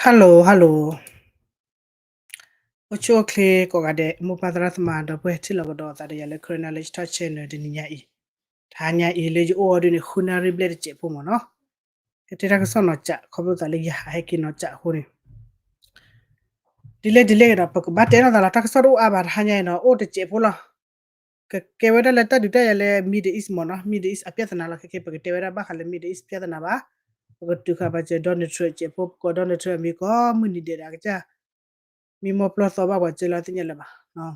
Hello hello, အိၣ်ဆူၣ်အိၣ်ချ့ကိးဂၤဒဲး မိၢ်ပၢ်သရၣ်သမါ ဒီပုၢ်ဝဲၢ်ထံၣ်လိာ်ကဒီးအသးဒီးယၤလၢ Karen Knowledge Talk Channel တနံၤညါအံၤ, တဟါညါအံၤလၢယအိၣ်အီၤဒ်န့ၣ် ဃုနၣ်ရံၣ်ဘျဲၣ်တစဲးဖိမ့ၢ်နီၤ, ကတဲတၢ်ကစီၣ်နီၤစး ခီဖျိသးလၢယဟးဟဲက့ၤနီၤစးအဃိန့ၣ် ဒ်လဲၣ်ဒ်လဲၣ်ဒီး ပကဘၣ်တဲနီၤသးလီၤ တၢ်ကစီၣ်တအိၣ်အါဘၣ် တဟါညါအံၤနီၤ အိၣ်တစဲးဖိလီၤ. ကကဲဝဲဒၣ်လၢတၢ်ဒုးတၢ်ယၤလၢ Middle East မ့ၢ်နီၤ, Middle East အပြဿနာလီၤ. ခဲကဲ ပကတဲဝဲဒၣ်ဘၣ်ဃးလၢ Middle East ပြဿနာဘၣ်. ပကတုၤဃာ်ဘၣ်စၢၤ Donald Trump စဲးဖိ ပကိး Donald Trump အမံၤကိးမုၢ်နံၤဒဲးဒၣ်ကစၢ် မံမီၢ်ပျီၢ်သီဘၣ်ပှၤစၢၤလီၤသ့ၣ်ညါလၢၤဘၣ်.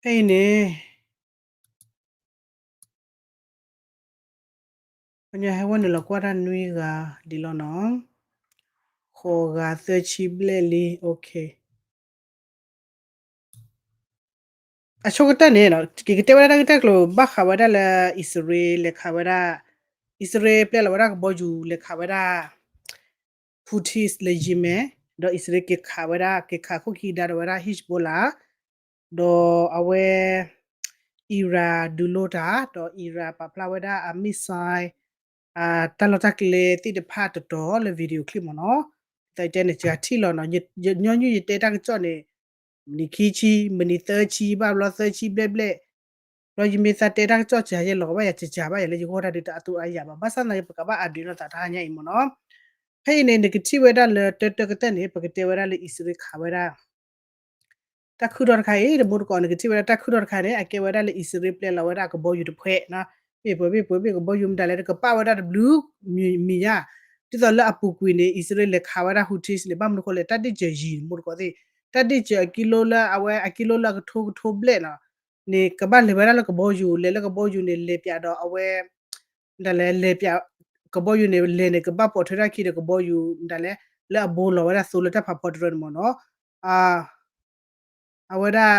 ဖဲအံၤန့ၣ် ပညီဟဲဝဲနုာ်လီၤကွၢ်တၢ်နွံဂၤဒ်လီၤနီၤ, ဃိးဂၤသၢဆံဘျဲၣ်လံ OK. အဆိကတၢၢ်န့ၣ် ကကတဲဝဲဒၣ်တၢ်ဂ့ၢ်တၢ်ကျိၤ ဘၣ်ဃးဝဲဒၣ်လၢ အံၣ်စရ့လးလဲၤခးဝဲဒၣ်, အံၣ်စရ့လးပျဲလီၤဝဲဒၣ်ကဘီယူၤလဲၤခးဝဲဒၣ် Houthis လၢ Yemen, ဒီးအံၣ်စရ့လးက့ၤခးဝဲဒၣ် က့ၤခးခိၣ်ခံဒါဒီးဝဲဒၣ် Hezbollah, ဒီးအဝဲ Iran ဒုးလိတၢ်, ဒီး Iran ပာ်ဖျါဝဲဒၣ်အ missile တၢ်လီၢ်တၢ်ကျဲသ့ၣ်တဖၣ်တတီၤလၢ video clip မ့ၢ်နီၤ, ဒ်သိးယတဲန့ၣ် စှၤထံၣ်လီၤနီၤ, ညီနုၢ်ယတဲတၢ်ကစီၣ်န့ၣ် မနံၤခံဆံ မနံၤသၢဆံ ဘၣ်ဘျီသၢဆံဘျဲၣ်ဘျဲၣ်, ဘျီယမ့ၢ်သးတဲတၢ်ကစီၣ်စှၤယဲလီၤကဘၣ်ယၤ စှၤဘၣ်ယၤလၢယဂီၢ်တၢ်ဒုးတၢ်အသိးအါယၤဘၣ်, ဘၣ်ဆၣ်သနာ်က့ ပကဘၣ် update လိာ်သးတဟါညါအံၤမ့ၢ်နီၤ. ဖဲအံၤန့ၣ် နကထံၣ်ဝဲဒၣ်လၢတၢတၢကတၢၢ်န့ၣ် ပကတဲဝဲဒၣ်လၢအံၣ်စရ့လးခးဝဲဒၣ် တၢ်ခုၣ်ထီၣ်တခါအံၤ တမူတကိး နကထံၣ်ဝဲဒၣ်တၢ်ခုၣ်ထီၣ်တခါန့ၣ် အကဲဝဲဒၣ်လၢအံၣ်စရ့လးပျဲလီၤဝဲဒၣ်ကဘီယူၤတဖှဲး, မ့ၢ်ပှဲၤမ့ၢ်ပှဲၤမ့ၢ်ကဘီယူၤမတၤလဲၣ် တကပာ်ဝဲဒၣ်တဘျုးမံၤညါ, ဒ်သိးလၢအပူၤကွံာ်န့ၣ် အံၣ်စရ့လးလဲၤခးဝဲဒၣ် Houthis န့ၣ် ဘၣ်မနုၤဃိလဲၣ် တၢ်ဒ့ၣ်စၢၤယံၤ တမူတကိးသ့ၣ်, တၢ်ဒ့ၣ်စၢၤအကံလိလၢအဝဲ အကံလိလၢအကထိကထိဘျဲၣ်နီၤ, န့ၣ်ကဘၣ်လဲၤဝဲဒၣ်လၢကဘီယူၤ လဲၤလၢကဘီယူၤန့ၣ် လဲၤပၠးဒီးအဝဲ မတၤလဲၣ် လဲၤပၠး ကဘီယူၤန့ၣ် လဲၤန့ၣ် ကဘၣ်ပိာ်ထွဲထီၣ်ခံဒီးကဘီယူၤ မတၤလဲၣ် လၢအဘိလီၤဝဲဒၣ်သိလၢတၢ်ဖးဖီတရၢန့ၣ်မ့ၢ်နီၤ, အဝဲဒၣ်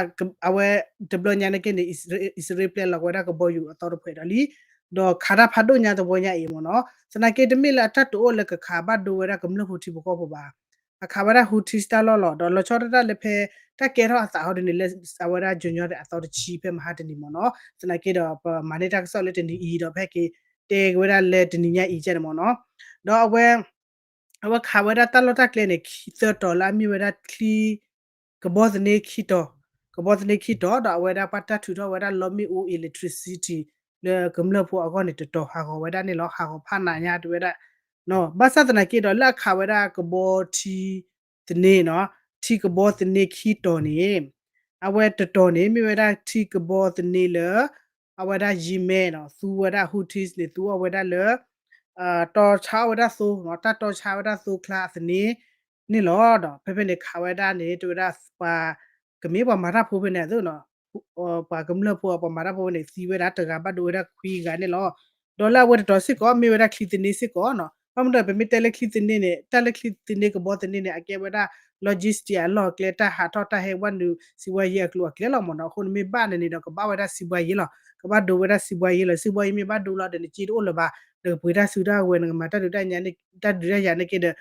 အဝဲ တဘျီညါန့ၣ်က့န့ၣ် အံၣ်စရ့လးပျဲလီၤဝဲဒၣ်ကဘီယူၤအသီတဖှဲးဒီးလံ, ဒီးခးတၢ်ဖးဒိၣ်ညါတဝီညါအံၤမ့ၢ်နီၤ, သနာ်က့တမ့ၢ်လၢအတၢ်တအိၣ်လၢကခးဘၣ်ဒိဝဲဒၣ်ကမျၢၢ်ဖိထံဖိကီၢ်ဖိဘၣ်, အခးဝဲဒၣ် Houthis တၢ်လီၢ်လီၤ ဒီးလီၤဆီဒၣ်တၢ်လၢဖဲ တၢ်ကဲထီၣ်အသးဟီဒ်န့ၣ်လၢ အဝဲဒၣ် January အသီတဆံဖဲမဟါတနံၤမ့ၢ်နီၤ, သနာ်က့ဒီးပမၤန့ၢ်တၢ်ကစီၣ်လၢတနံၤအံၤဒီး ပဟဲက့ၤတဲက့ၤဝဲဒၣ်လၢတနံၤညါအံၤကဲန့ၣ်မ့ၢ်နီၤ, ဒီးအဝဲ အဝဲခးဝဲဒၣ်တၢ်လီၢ်တၢ်ကျဲန့ၣ် သၢတီၤလၢအမ့ၢ်ဝဲဒၣ်ချံ ကဘီသန့ခံတီၤ, ကဘီသန့ခံတီၤ ဒီးအဝဲဒၣ်ပှၤတၢ်ထုးထီၣ်ဝဲဒၣ်လီမ့ၣ်အူ electricity လၢကမျၢၢ်ဖိအဂီၢ်န့ၣ် တတီၤဟးဂီၤဝဲဒၣ်န့ၣ်လီၤ, ဟးဂီၤဖးနးညါတဝဲဒၣ်, ဘၣ်ဆၣ်သနာ်က့ဒီးလၢအခးဝဲဒၣ်ကဘီထံသန့နီၤ, ထံကဘီသန့ခံတီၤန့ၣ် အဝဲတတီၤန့ၣ် မ့ၢ်ဝဲဒၣ်ထံကဘီသန့လၢ အဝဲဒၣ် Yemen နီၤ သူဝဲဒၣ် Houthis န့ၣ် သူအီၣ်ဝဲဒၣ်လၢ တီဆါအီၣ်ဝဲဒၣ်သိ, တၢ်တီဆါဝဲဒၣ်သိချါအသန့န့ၣ်လီၤ. ဒီးဖဲဖဲန့ၣ်ခးဝဲဒၣ်န့ၣ် တဲဝဲဒၣ်ပှၤ ကမ့ၢ်ပှၤမၤတၢ်ဖိဖဲန့ၣ်အသိးနီၤ, ပှၤကမျၢၢ်ဖိပှၤမၤတၢ်ဖိဖဲန့ၣ် သံဝဲဒၣ်တဂၤဘၣ်ဒိဝဲဒၣ်ခွံဂၤန့ၣ်လီၤ. ဒီးလၢအဝဲတတီၤစ့ၢ်ကီး မ့ၢ်ဝဲဒၣ်ချံသန့စ့ၢ်ကီးနီၤ, ဘၣ်မနုၤပမ့ၢ်တဲလၢချံသန့န့ၣ် တၢ်လၢချံသန့ကဘီသန့န့ၣ် အကဲဝဲဒၣ် logistic အလီၢ်အကျဲ တၢ်ဟးထီၣ်တၢ်ဟဲဝဲနုာ် စံးဘှါယ့အကျိၤအကျဲလီၤမ့ၢ်နီၤ, အဃိန့ၣ်မ့ၢ်ဘၣ်န့ၣ်န့ၣ်ဒီး ကဘၣ်ဝဲဒၣ်စံးဘှါယ့လီၤ, ကဘၣ်ဒိဝဲဒၣ်စံးဘှါယ့လီၤ, စံးဘှါယ့မ့ၢ်ဘၣ်ဒိလီၤဒီး နစ့တအိၣ်လၢၤဘၣ်, နကပှ့ၤတၢ်စုတၢ်ဝဲၤ နကမၤတၢ်ဒုးတၢ်ညါ တၢ်ဒုးတၢ်ယၤန့ၣ်က့ဒီး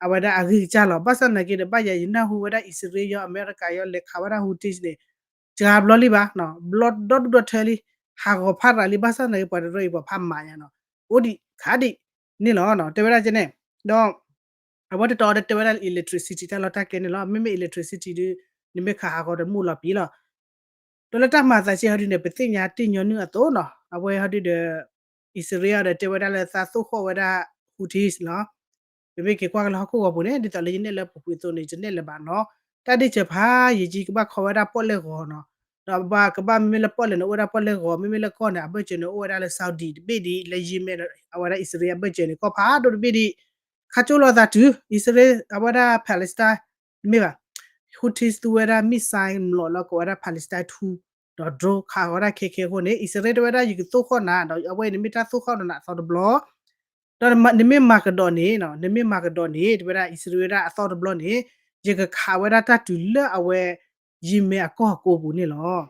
အဝဲဒၣ်အဂံၢ်ကစၢ်လီၤ. ဘၣ်ဆၣ်သနာ်က့ဒီး ဘၣ်ယၤယနၢ်ဟူဝဲဒၣ် အံၣ်စရ့လး အမဲရကၤ ယီၤလဲၤခးဝဲဒၣ် Houthis န့ၣ် စှၤဘျီလံဘၣ်, ဘျီဒီဒူၣ်ဒီထၢလံ, ဟးဂီၤဖးရၤလံ, ဘၣ်ဆၣ်သနာ်က့ ပှၤတရၢအံၤပှၤဖးမးညါနီၤ, အိၣ်ဒံးခးဒံးန့ၣ်လီၤ, တဲဝဲဒၣ်ကဲန့ၣ်, ဒီး အဝဲတတီၤဒီးတဲဝဲဒၣ် electricity တၢ်လီၢ်တၢ်ကျဲန့ၣ်လီၤ, မ့မ့ၢ် electricity ဒုး နမ့ၢ်ခးဟးဂီၤတမူလီၤပံၤလီၤ. ဒီးလၢတၢ်မၤသးဆံးဟီဒုန့ၣ် ပသ့ၣ်ညါတ့ၢ်ညီနုၢ်အသိးနီၤ, အဝဲဟီဒုဒီး အံၣ်စရ့လးဒီးတဲဝဲဒၣ်လၢသးသိၣ်ဃီၣ်ဝဲဒၣ် Houthis လီၤ. ပမ့ၢ်က့ၤကွၢ်ကလၢဟီၣ်ခိၣ်ဂီၤပူၤန့ၣ် ဒ်သိးလၢယနဲၣ်လၢပူၤကွံာ်အသိးန့ၣ် တနဲၣ်လၢၤဘၣ်နီၤ, တၢ်ဒ့ၣ်စၢၤဖးယံာ်ကံ ကဘၣ်ခီဝဲဒၣ်ပီၣ်လဲၣ်ဂီၤနီၤ, ဒီးဘၣ်ကဘၣ်မ့မ့ၢ်လၢပီၣ်လဲၣ်န့ၣ် အိၣ်ဝဲဒၣ်ပီၣ်လဲၣ်ဂီၤ, မ့မ့ၢ်လၢကီၢ်န့ၣ် အဘၢၣ်စၢၤန့ၣ် အိၣ်ဝဲဒၣ်လၢ Saudi တဘ့ၣ်ဒံး, လၢ Yemen အဝဲဒၣ်အံၣ်စရ့လးအဘၢၣ်စၢၤန့ၣ် ကီၢ်ဖးဒိၣ်တဘ့ၣ်ဒံး, ခါကၠိလိာ်သးတုၤ အံၣ်စရ့လး အဝဲဒၣ် Palestine မ့ၢ်ဘၣ် Houthis သူဝဲဒၣ် missile မျိာ်လီၤကီးဝဲဒၣ် Palestine ထူ, ဒီး drone ခးဃီၤဒၣ်ခဲခဲအဃိန့ၣ် အံၣ်စရ့လးတဲဝဲဒၣ် ယကသိၣ်ဃီၣ်နၤ ဒီးအဝဲအံၤန့ၣ်မ့ၢ်တၢ်သိၣ်ဃီၣ်ဒီးနၤအသီတဘျီ, ဒီးနမ့ၢ်မၤကဒီးန့ၣ် နမ့ၢ်မၤကဒီးန့ၣ် တဲဝဲဒၣ် အံၣ်စရ့လးဝဲဒၣ်အသီတဘျီန့ၣ် ယကခးဝဲဒၣ်တၢ်တုၤလၢအဝဲ Yemen အကီၢ်အကိးပူၤန့ၣ်လီၤ.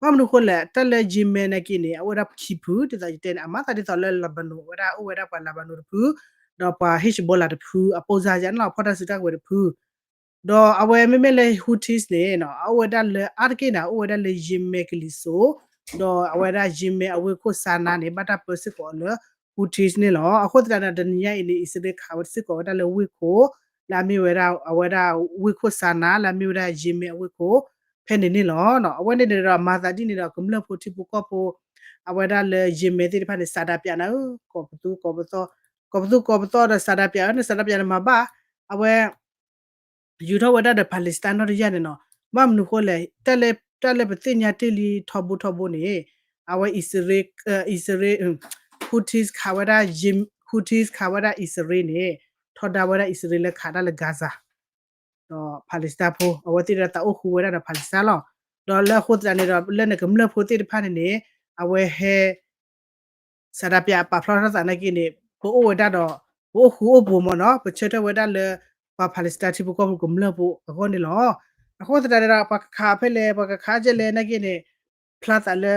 ဘၣ်မနုၤဃိလဲၣ် တၢ်လၢ Yemen နာ်က့န့ၣ် အအိၣ်ဝဲဒၣ်ခံဖု ဒ်သိးယတဲန့ၣ် အမၤသးဒ်သိးလၢ Lebanon ဝဲဒၣ် အိၣ်ဝဲဒၣ်ပှၤ Lebanon တဖု, ဒီးပှၤ Hezbollah တဖု အပိၢ်စၢ်ယါန့ၣ်လီၤ ဖီၣ်တၢ်စုတၢ်ဝဲၤတဖု, ဒီးအဝဲမ့မ့ၢ်လၢ Houthis န့ၣ် အအိၣ်ဝဲဒၣ်လၢအါတက့ၢ်န့ၣ် အအိၣ်ဝဲဒၣ်လၢ Yemen ကလံၤစိး, ဒီးအဝဲဒၣ် Yemen အဝ့ၢ်ခိၣ် Sanaa န့ၣ် ဘၣ်တၢ်ပၢဆ့ၣ်ကီးအီၤလၢ Houthis န့ၣ်လီၤ. အဃိသတးဒီး တနံၤညါအံၤန့ၣ် အံၣ်စရ့လးခးဝဲစ့ၢ်ကီးဝဲဒၣ်လၢဝ့ၢ်ခိၣ် လၢအမ့ၢ်ဝဲဒၣ် အဝဲဒၣ်ဝ့ၢ်ခိၣ်စၤနၤ လၢအမ့ၢ်ဝဲဒၣ် Yemen အဝ့ၢ်ခိၣ် ဖဲန့ၣ်န့ၣ်လီၤ. အဝဲန့ၣ်န့ၣ်ဒီး မၤသးဒ်န့ၣ်ဒီး ကမျၢၢ်ဖိထံဖိကီၢ်ဖိ အဝဲဒၣ်လၢ Yemen သ့ၣ်တဖၣ်န့ၣ် ဆန္ဒပြနၤဧၢ, ကီၢ်ပသူ ကီၢ်ပသီ, ကီၢ်ပသူ ကီၢ်ပသီဒီး ဆန္ဒပြဧၢ, နဆန္ဒပြန့ၣ်မၤဘၣ်, အဝဲ ယူၤထီၣ်ဝဲဒၣ်ဒီး Palestine နီတယၢ်န့ၣ်နီၤ. ဘၣ်မနုၤဃိလဲၣ်, တၢ်လၢပသ့ၣ်ညါတ့ၢ်လံထီဘိထီဘိန့ၣ်, အဝဲ Israel, Israel, Houthis ခးဝဲဒၣ် Houthis ခးဝဲဒၣ် Israel န့ၣ်, ထီဒါဝဲဒၣ်အံၣ်စရ့လးလၢခးတၢ်လၢ Gaza ဒီး Palestine ဖိ အဝဲသ့ၣ်ဒီးသးအိၣ်ဃူဝဲဒၣ်ဒီး Palestine လီၤ. ဒီးလၢအဃိသတးန့ၣ်ဒီး လၢနကမျၢၢ်ဖိသ့ၣ်တဖၣ်န့ၣ်န့ၣ် အဝဲဟဲ ဆန္ဒပြပာ်ဖျါထီၣ်သးနာ်က့န့ၣ် ပအိၣ်ဝဲဒၣ်ဒီး ပအိၣ်ဃူအိၣ်ဖိးမ့ၢ်နီၤ, ပဆၢထၢၣ်ဝဲဒၣ်လၢ ပှၤ Palestine ထံဖိကီၢ်ဖိကမျၢၢ်ဖိအဂီၢ်န့ၣ်လီၤ. အဃိသတးန့ၣ်ဒီး ပှၤကခးဖဲလဲၣ် ပှၤကခးကဲလဲၣ်နာ်က့န့ၣ် ဖျါသးလၢ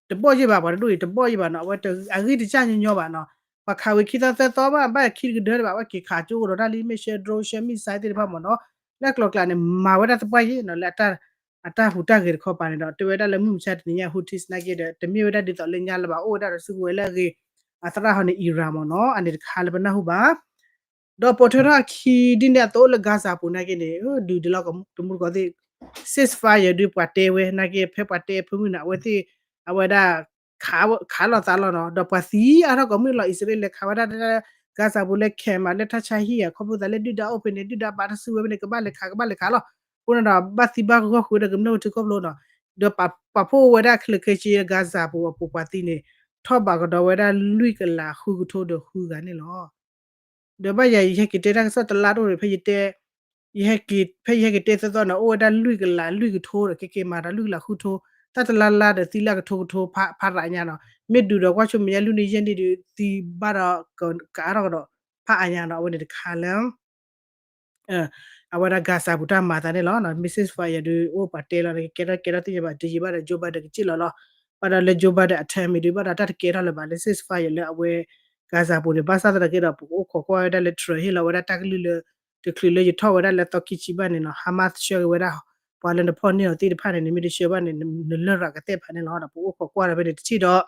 တဘီၣ်ယဲၢ်ဘၣ် ပှၤတဒူၣ်အံၤ တဘီၣ်ယဲၢ်ဘၣ်နီၤ, အဝဲအဂံၢ်တစၢ်ညီညီဘၣ်နီၤ. ပှၤခးဝံၤခံသီသၢသီဘၣ် ဘၣ်ခံတကဒၢတဘၣ် အဝဲက့ၤခးကၠိကဒီးတၢ်လံ မ့ၢ်ဆှၢ drone ဆှၢ missile သ့ၣ်တဖၣ်မ့ၢ်နီၤ, လၢအကျိၤကျဲန့ၣ် မၤဝဲဒၣ်သပှၢ်ယဲၢ်နီၤ လၢ အတၢ်ဟူးတၢ်ဂဲၤတခီပၤန့ၣ်ဒီး တဲဝဲဒၣ်လၢမုၢ်မဆါတနံၤညါ Houthis နာ်က့ဒီး တမ့ၢ်ဝဲဒၣ်ဒ်သိးလၢညါလၢၤဘၣ် အိၣ်ဝဲဒၣ်ဒီးစုကဝဲၤလၢအဂ့ၤ အသရၣ်ဟီန့ၣ် Iran မ့ၢ်နီၤ, အန့ၣ်တခါလၢပနၢ်ဟူဘၣ်. ဒီးပိာ်ထွဲထီၣ်အခံဒ်န့ၣ်အသိးလၢ Gaza ပူၤနာ်က့န့ၣ် ဒုးဒုးလီၤတမူတကိးသ့ၣ် ceasefire ဒုးပှၤတဲဝဲနာ်က့ ဖဲပှၤတဲအဖၢမုၢ်န့ၣ် အဝဲသ့ၣ် အဝဲဒၣ် ခးလိာ်သးလီၤနီၤ, ဒီးပှၤသံအါထီၣ်ကိးမုၢ်လီၤ အံၣ်စရ့လးလဲၤခးဝဲဒၣ် Gaza ပူၤလၢ camp လၢတၢ်ဆါဟံၣ်ဧါ ခီဖျိသးလၢဒုၣ်ဒါအိၣ်ဖဲန့ၣ် ဒုၣ်ဒါဘၣ်တၢ်စုကဝဲၤဖဲန့ၣ် ကဘၣ်လဲၤခး ကဘၣ်လဲၤခးလီၤ. အဃိန့ၣ်ဒီး ဘၣ်သံဘၣ်ဂီၢ်ဃုာ်ဒီးကမျၢၢ်ထံကီၢ်ဖိလီၤနီၤ, ဒီးပာ်ဖှိၣ်ဝဲဒၣ်ခဲလၢာ်ခဲဆ့ Gaza ပူၤအပူၤပှၤသံန့ၣ် ထီၣ်ဘးကဒီးဝဲဒၣ်လွံၢ်ကလးဃုကထိဒီးဃုဂၤန့ၣ်လီၤ. ဒီးဘၣ်ယၤ ယဟဲက့ၤတဲတၢ်ကစီၣ်တလါတအိၣ်ဒီး ဖဲယတဲ ယဟဲက့ၤ ဖဲယဟဲက့ၤတဲသၢသီန့ၣ် အိၣ်ဝဲဒၣ်လွံၢ်ကလးလွံၢ်ကထိဒီး ကဲက့ၤမၤဒီးလွံၢ်ကလးဃုကထိ, တၢ်တလါလါဒီးသံလၢကထိကထိ ဖးရးညါနီၤ, မ့ၢ်ဒုးဒီးကွၢ်ဆိမဲာ်ညါလွံၢ်နံၣ်ယဲၢ်နံၣ်ဒီး သံဘၣ်ဒီးကအါထီၣ်ကဒီး ဖးအါညါနီၤ, အဝဲန့ၣ်တခါလၢ အဝဲဒၣ် Gaza ပူၤတၢ်မၤသးန့ၣ်လီၤ. မ့ၢ် ceasefire ဒုး အိၣ်ပှၤတဲလီၤ ကဲထီၣ်ကဲထီၣ်သ့ၣ်ညါဘၣ် တယံာ်ဘၣ်ဒီး Joe Biden ကစ့ၢ်လီၤလီၤ. ဘၣ်ဒီးလၢ Joe Biden အ term မ့ၢ်ဒုး ဘၣ်ဒီးတၢ်တကဲထီၣ်လၢၤဘၣ်လၢ ceasefire လၢအဝဲ Gaza ပူၤန့ၣ် ဘၣ်ဆၣ်သနာ်က့ဒီး ပကအိၣ်ခိးကွၢ်ဝဲဒၣ်လၢ Trump ဟ့ၣ်လီၤဝဲဒၣ်တၢ်ကလုၢ်လၢ တချုးလၢယထီၣ်ဝဲဒၣ်လၢသီခံဆံဘၣ်န့ၣ်နီၤ Hamas ဆှၢက့ၤဝဲဒၣ် ပှၤလၢနဖီၣ်န့ၢ်အီၤသ့ၣ်တဖၣ်န့ၣ် နမ့ၢ်တဆှၢဘၣ်န့ၣ် နလရာ်ကသ့ၣ်ဖးန့ၣ်လီၤ. ဒီးပကအိၣ်ခိးကွၢ်ဒီးဖဲန့ၣ်တထံၣ်ဒီး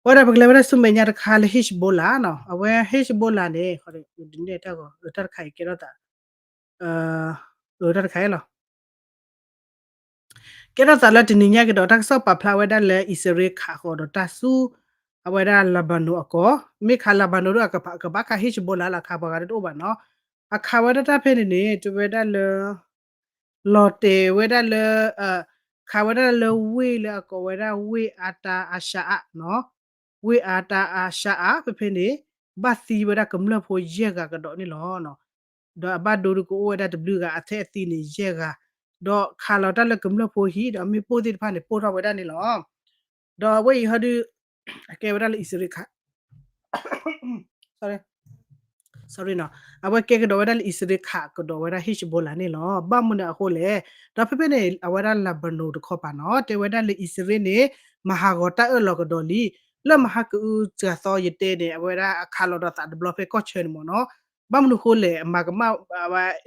ဝဲဒၣ်ပကလဲၤဝဲဒၣ်ဆူမဲာ်ညါတခါလၢ Hezbollah နီၤ, အဝဲ Hezbollah န့ၣ် ဒ်န့ၣ်တၢ်ဂီၤ တၢ်တခါအံၤကဲထီၣ်သး တၢ်တခါအံၤလီၤ. ကဲထီၣ်သးလၢတနံၤညါက့ၤဒီး တၢ်ကစီၣ်ပာ်ဖျါဝဲဒၣ်လၢ အံၣ်စရ့လးခးဃီၤဒီးတၢ်ဆူ အဝဲဒၣ် Lebanon အကီၢ်, မ့ၢ်ခး Lebanon ဒီး ကဘၣ်ခး Hezbollah လၢခးပှၤဂၤတအိၣ်ဘၣ်နီၤ. အခးဝဲဒၣ်တၢ်ဖဲန့ၣ်န့ၣ် တဲဝဲဒၣ်လၢ လီၤတဲာ်ဝဲဒၣ်လၢ ခးဝဲဒၣ်လၢဝ့ၢ်လၢအကိးဝဲဒၣ်ဝ့ၢ်အါတါအါရှါအါနီၤ, ဝ့ၢ်အါတါအါရှါအါ ဖဲဖဲန့ၣ် ဘၣ်သံဝဲဒၣ်ကမျၢၢ်ဖိယဲၢ်ဂၤကဒီးန့ၣ်လီၤ. ဒီးအဘၣ်ဒိဒုးကအိၣ်ဝဲဒၣ်တဘျုးဂၤ အထဲအသံန့ၣ်ယဲၢ်ဂၤ, ဒီးခးလီၤတၢ်လၢကမျၢၢ်ဖိဟံၣ် ဒီးမ့ၣ်ပိၢ်သ့ၣ်တဖၣ်န့ၣ် ပိၢ်ထီၣ်ဝဲဒၣ်န့ၣ်လီၤ. ဒီးအဝဲအံၤဟီဒုး အကဲဝဲဒၣ်လၢအံၣ်စရ့လးခး sorry နီၤ, အဝဲကဲကဒီးဝဲဒၣ်လၢအံၣ်စရ့လးခးကဒီးဝဲဒၣ် Hezbollah န့ၣ်လီၤ. ဘၣ်မနုၤအဃိလဲၣ်, ဒီးဖဲဖဲန့ၣ် အဝဲဒၣ် Lebanon တခီပၤနီၤ တဲဝဲဒၣ်လၢအံၣ်စရ့လးန့ၣ် မၤဟးဂီၤတၢ်အၢၣ်လီၤကဒီးလံ. လၢမဟါကအုစှၤသီယတဲန့ၣ် အဝဲဒၣ်အခးလီၤဒီးသးတဘျီဖဲကီၢ်ဆၢန့ၣ်မ့ၢ်နီၤ. ဘၣ်မနုၤအဃိလဲၣ်, မၤကမၣ်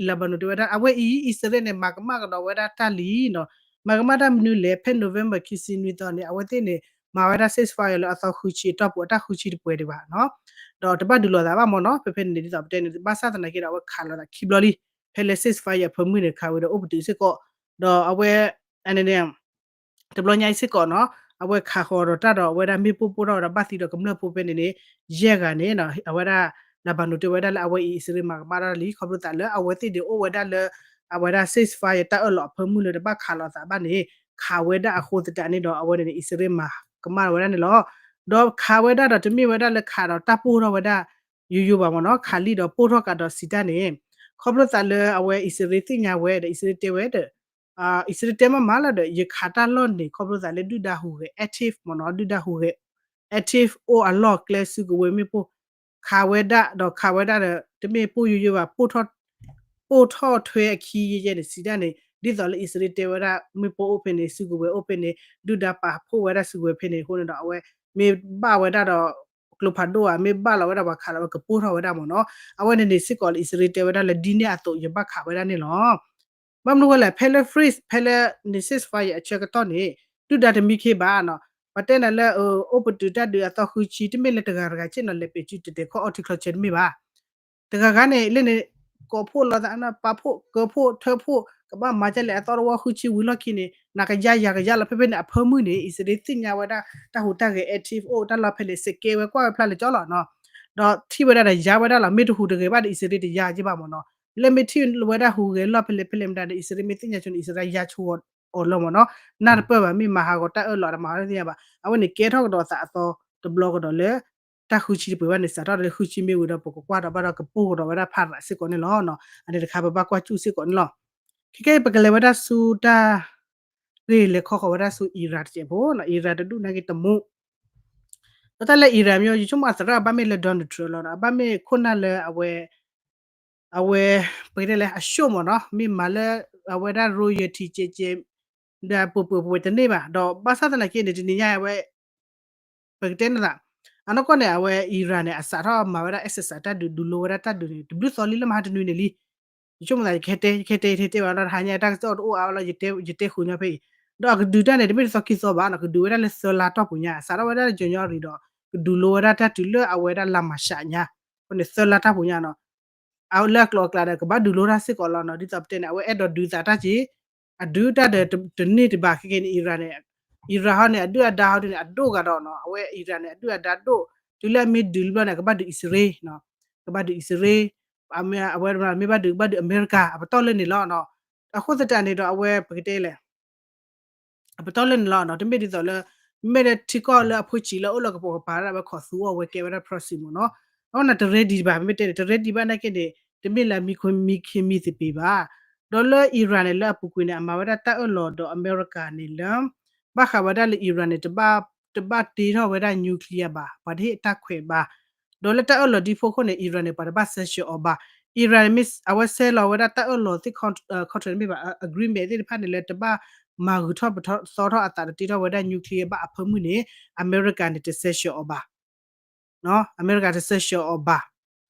Lebanon တဲဝဲဒၣ် အဝဲအံၤ အံၣ်စရ့လးန့ၣ် မၤကမၣ်ကဒီးဝဲဒၣ်တၢ်လံနီၤ. မၤကမၣ်တၢ်မနုၤလဲၣ်, ဖဲ November ခံဆံနွံသီန့ၣ် အဝဲသ့ၣ်န့ၣ် မၤဝဲဒၣ် ceasefire လၢအသီဃုဆံအတီၢ်ပူၤ အတၢ်ဃုဆံတပှဲၤဒံးဘၣ်နီၤ, ဒီးတဘၣ်ဒုးလိာ်သးဘၣ်မ့ၢ်နီၤ. ဖဲဖဲန့ၣ်ဒ်သိးပတဲန့ၣ် ဘၣ်ဆၣ်သနာ်က့ဒီး အဝဲခးလိာ်သးခံဘျီလံ. ဖဲလၢ ceasefire အဖၢမုၢ်န့ၣ် ခးဝံၤဒီးအိၣ်ပတုာ်စ့ၢ်ကီး, ဒီးအဝဲ အန့ၣ်န့ၣ် တဘျီညါအံၤစ့ၢ်ကီးနီၤ အဝဲခးဃီၤဒီးတၢ်ဒီး အဝဲဒၣ်မ့ၣ်ပိၢ်ပိၢ်ထီၣ်ဝဲဒီး ဘၣ်သံဒီးကမျၢၢ်ဖိဖဲန့ၣ်န့ၣ် ယဲၢ်ဂၤန့ၣ်နီၤ. အဝဲဒၣ် Lebanon တဲဝဲဒၣ်လၢအဝဲအံၤ အံၣ်စရ့လးမၤကမၣ်တၢ်လံ ခီဖျိသးလၢအဝဲသ့ၣ်န့ၣ်အိၣ်ဝဲဒၣ်လၢ အဝဲဒၣ် ceasefire တၢ်အၢၣ်လီၤအဖၢမုၢ်လၢတဘၣ်ခးလိာ်သးဘၣ်န့ၣ် ခးဝဲဒၣ်အဃိသတးန့ၣ်ဒီး အဝဲန့ၣ်န့ၣ် အံၣ်စရ့လးမၤကမၣ်ဝဲဒၣ်န့ၣ်လီၤ. ဒီးခးဝဲဒၣ်ဒီးတမ့ၢ်ဝဲဒၣ်လၢခးဒီးတၢ်ပိၢ်ထီၣ်ဝဲဒၣ် ယိယိဘၣ်မ့ၢ်နီၤ, ခးလံဒီးပိၢ်ထီၣ်ကဒီးစံးတၢ်န့ၣ် ခီဖျိသးလၢအဝဲအံၣ်စရ့လးသ့ၣ်ညါဝဲဒီး အံၣ်စရ့လးတဲဝဲဒီး အံၣ်စရ့လးတဲမးမးလီၤဒီး ယခးတၢ်လီၢ်န့ၣ် ခီဖျိသးလၢဒုၣ်ဒါဟူးဂဲၤ active မ့ၢ်နီၤ, ဒုၣ်ဒါဟူးဂဲၤ active အိၣ်အလီၢ်ကျဲစုကဝဲၤမ့ၣ်ပိၢ် ခးဝဲဒၣ်ဒီးခးဝဲဒၣ်ဒီး တမ့ၢ်ပိၢ်ယိယိဘၣ် ပိၢ်ထီၣ်ထွဲအခံယဲၢ်ယဲၢ်န့ၣ် စံးတၢ်န့ၣ် ဒ်သိးလၢအံၣ်စရ့လးတဲဝဲဒၣ် မ့ၣ်ပိၢ်အိၣ်ဖဲန့ၣ် စုကဝဲၤအိၣ်ဖဲန့ၣ် ဒုၣ်ဒါပာ်ဖှိၣ်ဝဲဒၣ်စုကဝဲၤဖဲန့ၣ်အဃိန့ၣ်ဒီး အဝဲမ့ၢ်ဘၣ်ဝဲဒၣ်ဒီး ကျိဖးဒိၣ်ဧါ မ့ၢ်ဘၣ်လီၤဝဲဒၣ်ပှၤခးလီၤဝဲကပိၢ်ထီၣ်ဝဲဒၣ်မ့ၢ်နီၤ, အဝဲန့ၣ်န့ၣ်စ့ၢ်ကီးလၢအံၣ်စရ့လးတဲဝဲဒၣ်လၢဒ်န့ၣ်အသိးယဘၣ်ခးဝဲဒၣ်န့ၣ်လီၤ. ဘၣ်မနုၤဝဲလဲၣ် ဖဲလၢ freeze ဖဲလၢန့ၣ် ceasefire အဆၢကတီၢ်န့ၣ် ဒုၣ်ဒါတမံခ့ဘၣ်နီၤ, ပှၤတဲနၤလၢ အိၣ်ပတုာ်တၢ်ဒုးအသီဃုဆံ တမ့ၢ်လၢတဂၤတဂၤဆ့ၣ်နီၤ လဲၤပဲာ်စုတတဲာ်ခီၣ်အီထံချီဆၢတမ့ၢ်ဘၣ်, တဂၤဂၤန့ၣ် လၢန့ၣ် ကိးဖှိၣ်လီၤသးန့ၣ် ပာ်ဖှိၣ်ကၢဖှိၣ်ထၢဖှိၣ် ကဘၣ်မၤဒ်လဲၣ်အသီတဝီဃုဆံဝံၤလီၢ်ခံန့ၣ် နကယါယၤကယါလီၤ ဖဲဖဲန့ၣ် အဖၢမုၢ်န့ၣ် အံၣ်စရ့လးသ့ၣ်ညါဝဲဒၣ် တၢ်ဟူးတၢ်ဂဲၤ active အိၣ် တၢ်လီၢ်ဖဲလဲၣ် စဲးကဲဝဲကွၢ်ဝဲဖျါလၢာ်ကၠီလီၤနီၤ. ဒီးထံၣ်ဝဲဒၣ်ဒီးယါဝဲဒၣ်လီၤ မ့ၢ်တဟူးတဂဲၤဘၣ်ဒီး အံၣ်စရ့လးတယါက့ဘၣ်မ့ၢ်နီၤ. လၢမ့ၢ်ထံၣ်ဝဲဒၣ်ဟူးဂဲၤလီၢ်ဖဲလဲၣ်ဖဲလဲၣ်မတၤဒီး အံၣ်စရ့လးမ့ၢ်သ့ၣ်ညါဆိန့ၣ် အံၣ်စရ့လးယါဆိအီၤလီၤမ့ၢ်နီၤ. နၢ်တပၢၢ်ဘၣ် မ့ၢ်မၤဟးဂီၤတၢ်အၢၣ်လီၤတမၤဟးဂီၤသ့ၣ်ညါဘၣ်. အဝဲန့ၣ်ကဲထီၣ်ကဒီးသးအသီတဘျီကဒီးလၢ တၢ်ဃုဆံတပှဲၤဘၣ်န့ၣ် စးထီၣ်လၢဃုဆံမ့ၢ်ဝံၤဒီး ပကကွၢ်ဒီးဘၣ်ဒီးကပိၢ်ကဒီးဝဲဒၣ်ဖးရးစ့ၢ်ကီးန့ၣ်လီၤ. အန့ၣ်တခါပဘၣ်ကွၢ်စူၢ်စ့ၢ်ကီးန့ၣ်လီၤ. ခဲကဲ ပကလဲၤဝဲဒၣ်ဆူတၢ် ဂ့ၢ်လဲၤခီဃီၤဝဲဒၣ်ဆူ Iran တစဲးဖိနီၤ Iran တဒူၣ်နာ်က့တမူး ဒီးတၢ်လၢ Iran မ့ၢ် ယဆိကမိၣ်အသရၣ်အဘၣ်မ့ၢ်လၢ Donald Trump လီၤဒီး အဘၣ်မ့ၢ်ခိၣ်နၢ်လၢအဝဲ အဝဲ ပကတဲလဲၣ် အရှိၣ်မ့ၢ်နီၤ မ့ၢ်မၤလၢ အဝဲဒၣ် royalty ကဲကဲ ဒီးပှဲၤပှဲၤပှဲၤတန့ၢ်ဘၣ် ဒီးဘၣ်ဆၣ်သနာ်က့န့ၣ် တနံၤညါအဝဲ ပကတဲန့ၣ်သး အနီၢ်ကီၢ်န့ၣ် အဝဲ Iran န့ၣ် အစးထီၣ်မၤဝဲဒၣ် exercise တၢ်ဒုး ဒုးလိဝဲဒၣ်တၢ်ဒုးန့ၣ် တဘျုးသီလံလၢမဟါတနွံန့ၣ်လံ. ယဆိကမိၣ်သး ယကဟဲတဲ ယကဟဲတဲ ယဟဲတဲဘၣ်ဒီး တဟါညါတၢ်ကစီၣ်တအိၣ်အါလီၤ ယတဲဃုာ်ညီဖဲအံၤ ဒီးအကဒုးတၢ်န့ၣ် တမ့ၢ်တသီခံသီဘၣ်နီၤ ကဒုးဝဲဒၣ်လၢသၢလါတီၢ်ပူၤညါ စးထီၣ်ဝဲဒၣ်လၢ January ဒီး ကဒုးလိဝဲဒၣ်တၢ်တုၤလၢအဝဲဒၣ်လါမၤရှးညါ အဃိန့ၣ် သၢလါတီၢ်ပူၤညါနီၤ အလၢအကျိၤအကျဲဒီး ကဘၣ်ဒုးလိတၢ်စ့ၢ်ကီးလီၤနီၤ ဒ်သိးပတဲန့ၣ် အဝဲအဲၣ်ဒိးဒုးသးတၢ်က့ အဒုးတၢ်ဒီးတန့ၢ်တဘၣ် ခဲကဲန့ၣ် Iran န့ၣ် Iran ဟီန့ၣ် အဒုၣ်အဒါဟီဒုးန့ၣ် အဒိၣ်ဂၤဒီးနီၤ အဝဲ Iran န့ၣ် အဒုၣ်အဒါဒိၣ် တုၤလၢအမ့ၢ်ဒုးလံဘျီန့ၣ် ကဘၣ်ဒုးအံၣ်စရ့လး ကဘၣ်ဒုးအံၣ်စရ့လး အဝဲမ့ၢ်ဘၣ်ဒုး ကဘၣ်ဒုးအမဲရကၤ အပတီၢ်လၢန့ၣ်လီၤနီၤ အဃိသတးန့ၣ်ဒီး အဝဲပကတဲလဲၣ် အပတီၢ်လၢန့ၣ်လီၤနီၤ တမ့ၢ်ဒ်သိးလၢ မ့ၢ်လၢထံကီၢ်လၢအဖိဆံးလၢအအိၣ်လၢကပိာ်ကပၤဒၣ်ဝဲ ခိးသူအီၤဝဲကဲဝဲဒၣ် proxy မ့ၢ်နီၤ အဃိန့ၣ် တreadyဘၣ် မ့မ့ၢ်တဲန့ၣ် တreadyဘၣ်နာ်က့န့ၣ် တမ့ၢ်လၢအမံခမံသပ့ၤဘၣ် ဒီးလၢ Iran န့ၣ် လၢအပူၤကွံာ်န့ၣ် အမၤဝဲဒၣ်တၢ်အၢၣ်လီၤဒီးအမဲရကၤန့ၣ်လၢ ဘၣ်ဃးဝဲဒၣ်လၢ Iran န့ၣ် တဘၣ်တ့ထီၣ်ဝဲဒၣ် nuclear ဘၣ် ပှၤတဟ့ၣ်အတၢ်ခွဲးဘၣ် ဒီးလၢတၢ်အၢၣ်လီၤဒ်ဖိခိၣ်န့ၣ် Iran န့ၣ် ပှၤတဘၣ် sanction အီၤဘၣ် Iran န့ၣ်မ့ၢ် အဝဲဆဲးလီၤဝဲဒၣ်တၢ်အၢၣ်လီၤသ့ၣ် contract မ့ၢ်ဘၣ် agreement သ့ၣ်တဖၣ်န့ၣ်လၢတဘၣ်မၤဂုာ်ထီၣ်ပသီထီၣ်အသးတတ့ထီၣ်ဝဲဒၣ် nuclear ဘၣ်အဖၢမုၢ်န့ၣ် အမဲရကၤန့ၣ် တ sanction အီၤဘၣ် အမဲရကၤတ sanction အီၤဘၣ်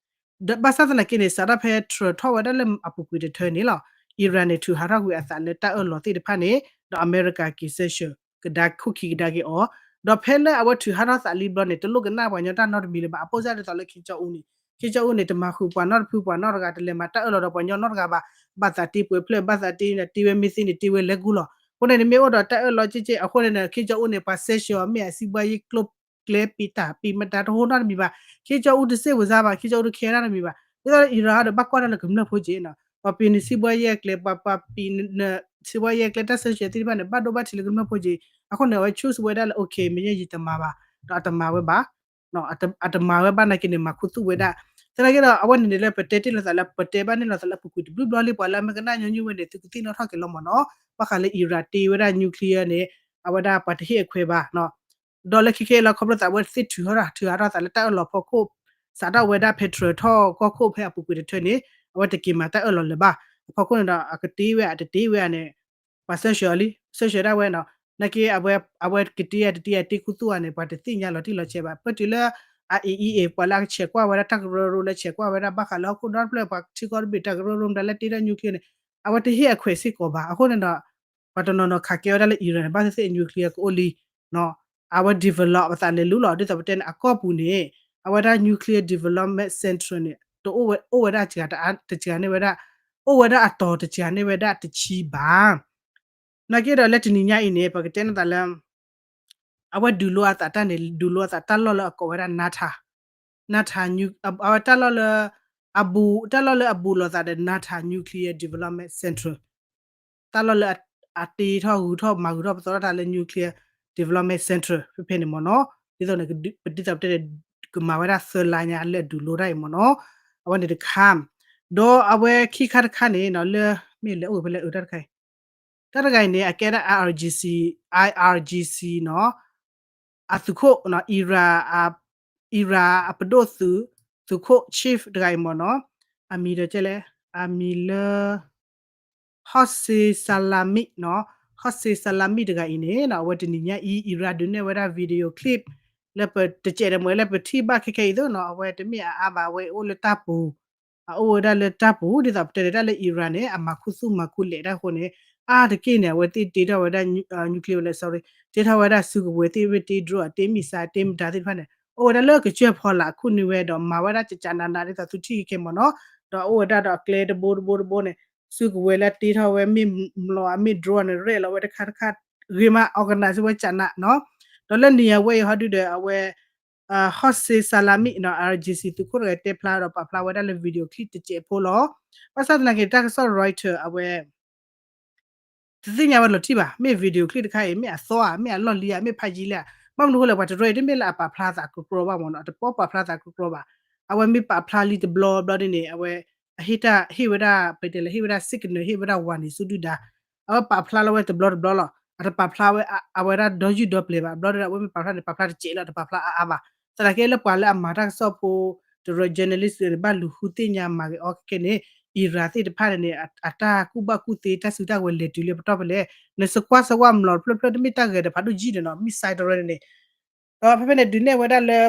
ဒီးဘၣ်ဆၣ်သနာ်က့န့ၣ် စးထီၣ်ဖဲ Trump ထီၣ်ဝဲဒၣ်လၢအပူၤကွံာ်တထၢန့ၣ်လီၤ Iran န့ၣ် ထုးဟးထီၣ်ကွံာ်အသးလၢတၢ်အၢၣ်လီၤသ့ၣ်တဖၣ်န့ၣ် ဒီးအမဲရကၤက့ၤ sanction ကဒါခိၣ်ခံကဒါက့ၤအီၤ ဒီးဖဲလၢအဝဲထုးဟးထီၣ်သးလံဘျီန့ၣ် တလိၣ်ကနၣ်ပှၤညီတၢ်နီတမံၤလၢၤဘၣ် အပိၣ်စၢ်ဒ်သိးလၢ Kim Jong Un န့ၣ် Kim Jong Un န့ၣ် တမၤဃုာ်ပှၤနီတဖုပှၤနီတဂၤ တလဲၤမၤတၢ်အၢၣ်လီၤဒီးပှၤညီနီတဂၤဘၣ် ဘၣ်သးတ့ပှဲၤဖျၢၣ် ဘၣ်သးတ့န့ၣ် တ့ဝဲမ့ၢ်သ့န့ၣ် တ့ဝဲလဲၤကူလီၤ အဃိန့ၣ် နမ့ၢ်အိၣ်ဒီးတၢ်အၢၣ်လီၤကဲကဲ အဃိန့ၣ် Kim Jong Un န့ၣ် ပှၤ sanction အီၤမ့ၢ်အစံးဘှါယဲၢ်ကျိ ကျဲပံးတၢ်ပံးမတၤတဟိနီတမံၤဘၣ် Kim Jong Un တစ့ၣ်ဝဲစါဘၣ် Kim Jong Un တခဲနီတမံၤဘၣ် ဒ်သိး Iran ဒီးဘၣ်ကွၢ်တၢ်လၢကမျၢၢ်ဖိက့ၤနီၤ ပှၤပံးနစံးဘှါယဲၢ်ကျဲ ပှၤပှၤပံး စံးဘှါယဲၢ်ကျဲတၢ် sanction သ့ၣ်တဖၣ်န့ၣ် ဘၣ်ဒိဘၣ်ထံးလၢကမျၢၢ်ဖိက့ၤ အဃိန့ၣ် အဝဲ choose ဝဲဒၣ်လၢ okay မ့ၢ်ယဲယတမၤဘၣ် ဒီးအတမၤဝဲဘၣ် အတမၤဝဲဘၣ်နာ်က့န့ၣ် မၤခူသူၣ်ဝဲဒၣ် သနာ်က့ဒီး အဝဲန့ၣ်န့ၣ်လၢပတဲတ့ၢ်လိာ်သးလၢ ပတဲဘၣ်န့ၢ်လိာ်သးလၢအပူၤကွံာ်တဘျုးဘျီလံ ပှၤလၢအမ့ၢ်ကနၣ်ညီနုၢ်ဝဲန့ၣ် သုကသ့ၣ်နီၣ်ထီၣ်က့ၤလီၤမ့ၢ်နီၤ ဘၣ်ဃးလၢ Iran တ့ဝဲဒၣ် nuclear န့ၣ် အဝဲဒၣ်ပှၤတဟ့ၣ်အခွဲးဘၣ် ဒီးလၢခံခဲအံၤလီၤ ခီဖျိသးအဝဲသ့ၣ်ထုးထီၣ်ထုးထီၣ်သးလၢတၢ်အၢၣ်လီၤဖီခိၣ် စးထီၣ်ဝဲဒၣ်ဖဲ Trump ထီၣ်ကီၢ်ခိၣ်ဖဲအပူၤကွံာ်တထၢန့ၣ် အဝဲတက့ၤမၤတၢ်အၢၣ်လီၤလၢၤဘၣ် အဖီခိၣ်န့ၣ်ဒီး အကတ့ဝဲအတတ့ဝဲဧါန့ၣ် ပှၤ sanction အီၤလံ sanction ဒၣ်ဝဲနီၤ နာ်က့ အဝဲ အဝဲကတ့အတတ့အတ့ခူသူၣ်ဧါန့ၣ် ပှၤတသ့ၣ်ညါလီၤတံၢ်လီၤဆဲးဘၣ် ပတုၤလၢ IAEA ပှၤလၢအကဆဲးကွၢ်ဝဲဒၣ်တၢ်ကရၢကရိလၢဆဲးကွၢ်ဝဲဒၣ်ဘၣ်ဃးလၢဟီၣ်ခိၣ်ဒီတဖျၢၣ် ပှၤထံကီၢ်တဘ့ၣ်တၢ်ကရၢကရိမတၤလၢတ့ထီၣ် nuclear န့ၣ် အဝဲတဟ့ၣ်အခွဲးစ့ၢ်ကီးဘၣ် အဃိန့ၣ်ဒီး ပှၤတနီၤနီၤခးကဲဝဲဒၣ်လၢ Iran န့ၣ် ဘၣ်သ့ၣ်သ့ၣ် nuclear ကအိၣ်လံ အဝဲ develop အသးလဲၤလူလီၤ ဒ်သိးပတဲန့ၣ် အကီၢ်ပူၤန့ၣ် အဝဲဒၣ် nuclear development center န့ၣ် တအိၣ်ဝဲ အိၣ်ဝဲဒၣ်တစှၤန့ၢ်ဝဲဒၣ် အိၣ်ဝဲဒၣ်အတီၤတစှၤန့ၢ်ဝဲဒၣ်တဆံဘၣ် နာ်က့ဒီးလၢတနံၤညါအံၤန့ၣ် ပကတဲန့ၢ်သးလၢ အဝဲဒုးလိအသးတၢ်န့ၣ် ဒုးလိအသးတၢ်လီၢ်လၢအကိးဝဲဒၣ် Natanz Natanz အဝဲတၢ်လီၢ်လၢ အဘူး တၢ်လီၢ်လၢအဘူးလိာ်သးဒီး Natanz Nuclear Development Center တၢ်လီၢ်လၢအတ့ထီၣ်ဂုၤထီၣ်မၤဂုၤထီၣ်ပသီထီၣ်တၢ်လၢ Nuclear Development Center ဖဲဖဲန့ၣ်မ့ၢ်နီၤ ဒ်သိးန့ၣ် ပဒ်သိးပတဲန့ၣ် ကမၤဝဲဒၣ်သၢလါညါလၢအဒုးလိတၢ်အံၤမ့ၢ်နီၤ အဝဲန့ၣ်တခါ ဒီးအဝဲခံခါတခါန့ၣ်နီၤ လၢ မ့ၢ်လဲၤအိၣ်ဖဲလဲၣ်အၢတၢ်တခါအံၤ တၢ်တဂၤအံၤန့ၣ် အကဲဒၣ် IRGC IRGC နီၤ အသုးခိၣ်နီၤ Iran Iran အပဒိၣ်သုး သုးခိၣ် chief တဂၤအံၤမ့ၢ်နီၤ အမံၤဒီးကဲလဲၣ် အမံၤလၢ Hossein Salami နီၤ Hossein Salami တဂၤအံၤန့ၣ်နီၤ အဝဲတနံၤညါအံၤ Iran ဒုးနဲၣ်ဝဲဒၣ် video clip လၢပတစဲးဒီးမ့ၢ်လၢပထံၣ်ဘၣ်ခဲခဲအံၤသိးနီၤ အဝဲတမ့ၢ်အအါဘၣ် အဝဲအိၣ်လၢတၢ်ပူၤ အအိၣ်ဝဲဒၣ်လၢတၢ်ပူၤ ဒ်သိးပတဲန့ၣ် တၢ်လၢ Iran န့ၣ် အမၤခူသူၣ်မၤခူလဲးတၢ်အဃိန့ၣ် အါတက့ၢ်န့ၣ် အဝဲသ့ၣ်တ့ထီၣ်ဝဲဒၣ် nuclear လဲၣ် sorry တ့ထီၣ်ဝဲဒၣ်စုကဝဲၤသ့ၣ် မ့ၢ်တ့ drone အတ့ missile တ့မတၤသ့ၣ်တဖၣ်န့ၣ် အိၣ်ဝဲဒၣ်လၢကစၢၢ်ဖီလာ်အခိၣ်နွံဝဲဒီး မၤဝဲဒၣ်ကကနးနးဒ်သိးသုထံၣ်ခဲခဲမ့ၢ်နီၤ ဒီးအိၣ်ဝဲဒၣ်ဒီးအကျဲတဘိတဘိတဘိန့ၣ် စုကဝဲၤလၢတ့ထီၣ်ဝဲမ့ၢ်မျိာ် အမ့ၢ် drone န့ၣ် ရဲၣ်လီၤဝဲတခါတခါ ဂ့ၤမး organize ဝဲကနးနီၤ. ဒီးလၢနံၤအဝဲအံၤဟီဒုဒီး အဝဲ Hossein Salami နီၤ IRGC သုးခိၣ်တဂၤတဲဖျါဒီးပာ်ဖျါဝဲဒၣ်လၢ video clip တစဲးဖိလီၤ. ဘၣ်ဆၣ်သနာ်က့ တၢ်ကစီၣ် Reuters အဝဲ တသ့ၣ်ညါဝဲလီၤတံၢ်ဘၣ်, မ့ၢ် video clip တခါအံၤ မ့ၢ်အသီဧါ, မ့ၢ်အလီၢ်လံဧါ, မ့ၢ်ဖးယံာ်လံဧါ, ဘၣ်မနုၤအဃိလဲၣ် ပှၤတရၢအံၤတမ့ၢ်လၢအပာ်ဖျါသးကကြီဘၣ်မ့ၢ်နီၤ, တပီပာ်ဖျါသးကကြီဘၣ်. အဝဲမ့ၢ်ပာ်ဖျါလံတဘျီဘျီဒ်န့ၣ် အဝဲ အဟ့ၣ်တၢ်ဟ့ၣ်ဝဲဒၣ် ပတဲလဲၣ် ဟ့ၣ်ဝဲဒၣ် signal ဟ့ၣ်ဝဲဒၣ် warning ဆူဒုၣ်ဒါ အဝဲပာ်ဖျါလီၤဝဲတဘျီတဘျီလီၤ. အတပာ်ဖျါဝဲအဝဲဒၣ်ဒီယုၢ်ဒီပျဲၤဘၣ်. ဘျီဒီး အဝဲမ့ၢ်ပာ်ဖျါန့ၣ် ပာ်ဖျါတစဲးလီၤ, တပာ်ဖျါအါအါဘၣ်. သနာ်က့လၢပှၤလၢအမၤတၢ်ကစီၣ်ဖိ တရၢ journalist န့ၣ် ဘၣ်လူၤဃုသ့ၣ်ညါမၤဂ့ၤအီၤခဲကဲန့ၣ် Iran သ့ၣ်တဖၣ်န့ၣ်န့ၣ် အတၢ်ကူၣ်ဘၣ်ကူၣ်သ့ တၢ်စုတၢ်ဝဲၤလဲၤတုၤလၢပတီၢ်ဖဲလဲၣ်, နစကွၢ်စဝဲၤမျိာ်တဖျၢၣ်ဖျၢၣ် တမ့ၢ်တၢ်ဂဲၤဒီးဖးဒိၣ်ယံာ်န့ၣ်နီၤ, missile တရၢန့ၣ်န့ၣ် ဒီးဖဲဖဲန့ၣ် ဒုးနဲၣ်ဝဲဒၣ်လၢ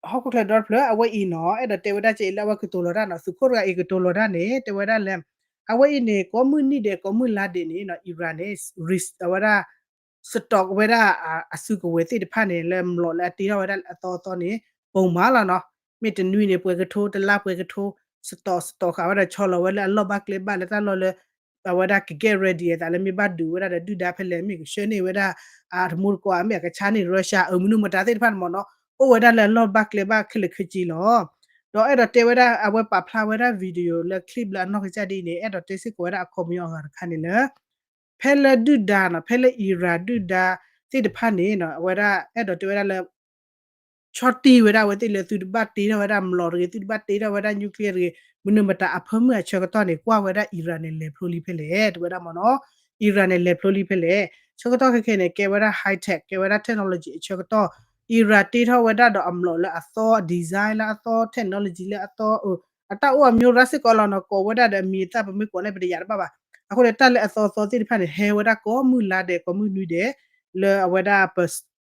ဟီၣ်ခိၣ်ချၢဒီတဖျၢၣ် အဝဲအံၤနီၤ အဲၣ်ဒိးတဲဝဲဒၣ်ကဲအံၤလၢအဝဲကတိၤလီၤတၢ်နီၤ, သုးခိၣ်တဂၤအံၤကတိၤလီၤတၢ်န့ၣ် တဲဝဲဒၣ်လၢ အဝဲအံၤန့ၣ် ကိးမုၢ်နံၤဒဲး ကိးမုၢ်လါဒဲးန့ၣ်နီၤ Iran န့ၣ် risk အဝဲဒၣ် စတီးဝဲဒၣ် အစုကဝဲၤသ့ၣ်တဖၣ်န့ၣ် လၢမျိာ်လၢအတ့ထီၣ်ဝဲဒၣ်လၢအသီအသီန့ၣ် ပိာ်မၤလီၤနီၤ. မ့ၢ်တနွံန့ၣ် ပှဲၤကထိ တလါပှဲၤကထိ စတီးစတီးဃာ်ဝဲဒၣ် ဆီလီၤဝဲလၢအလီၢ်ဘၣ်ကျဲဘၣ်လၢတၢ်လီၢ်လၢ အဝဲဒၣ်က get ready အသးလၢမ့ၢ်ဘၣ်ဒုးဝဲဒၣ်ဒီးဒုၣ်ဒါဖဲလဲၣ် မ့ၢ်ကဆှၢန့ၢ်ဝဲဒၣ် အတမူတကိး မ့ၢ်အကဆါန့ၢ် Russia အမနုၤမတၤသ့ၣ်တဖၣ်န့ၣ်မ့ၢ်နီၤ အိၣ်ဝဲဒၣ်လၢအလီၢ်ဘၣ်ကျဲဘၣ်ခဲလၢာ်ခဲဆ့လီၤ. ဒီးအဲၣ်ဒိးတဲဝဲဒၣ် အဝဲပာ်ဖျါဝဲဒၣ် video လၢ clip လၢအနီၢ်ကစၢ်ဒ်အံၤန့ၣ် အဲၣ်ဒိးတဲစ့ၢ်ကီးဝဲဒၣ်အခီပညီအဂၤတခါန့ၣ်လၢ ဖဲလၢဒုၣ်ဒါနီၤ ဖဲလၢ Iran ဒုၣ်ဒါသ့ၣ်တဖၣ်န့ၣ်နီၤ အဝဲဒၣ်အဲၣ်ဒိးတဲဝဲဒၣ်လၢ ဆီၣ်တံၢ်ဝဲဒၣ်အဝဲသ့ၣ်လၢသုတဘၣ်တ့ထီၣ်ဝဲဒၣ်မျိာ်တဂ့ၤ သုတဘၣ်တ့ထီၣ်ဝဲဒၣ် nuclear တဂ့ၤ မနုၤမတၤအဖၢမုၢ်အဆၢကတီၢ်န့ၣ် ကွၢ်ဝဲဒၣ် Iran န့ၣ် လဲၤဖျိလံဖဲလဲၣ် တဲဝဲဒၣ်မ့ၢ်နီၤ. Iran န့ၣ် လဲၤဖျိလံဖဲလဲၣ်. ဆၢကတီၢ်ခဲခဲန့ၣ် ကဲဝဲဒၣ် high tech ကဲဝဲဒၣ် technology အဆၢကတီၢ် Iran တ့ထီၣ်ဝဲဒၣ်ဒီးအမျိာ်လၢအသီ design လၢအသီ technology လၢအသီ အတၢ်အိၣ်အမျိရၣ်စ့ၢ်ကီးလီၤနီၤ ကိးဝဲဒၣ်ဒီးအမံၤအသၣ်ပမ့ၢ်ကိးန့ၣ် ပတယာ်တဘၣ်ဘၣ်. အဃိန့ၣ် တၢ်လၢအသီသီသ့ၣ်တဖၣ်န့ၣ် ဟဲဝဲဒၣ်ကိးမုၢ်လါဒဲး ကိးမုၢ်နွံဒဲး လၢအဝဲဒၣ်ပ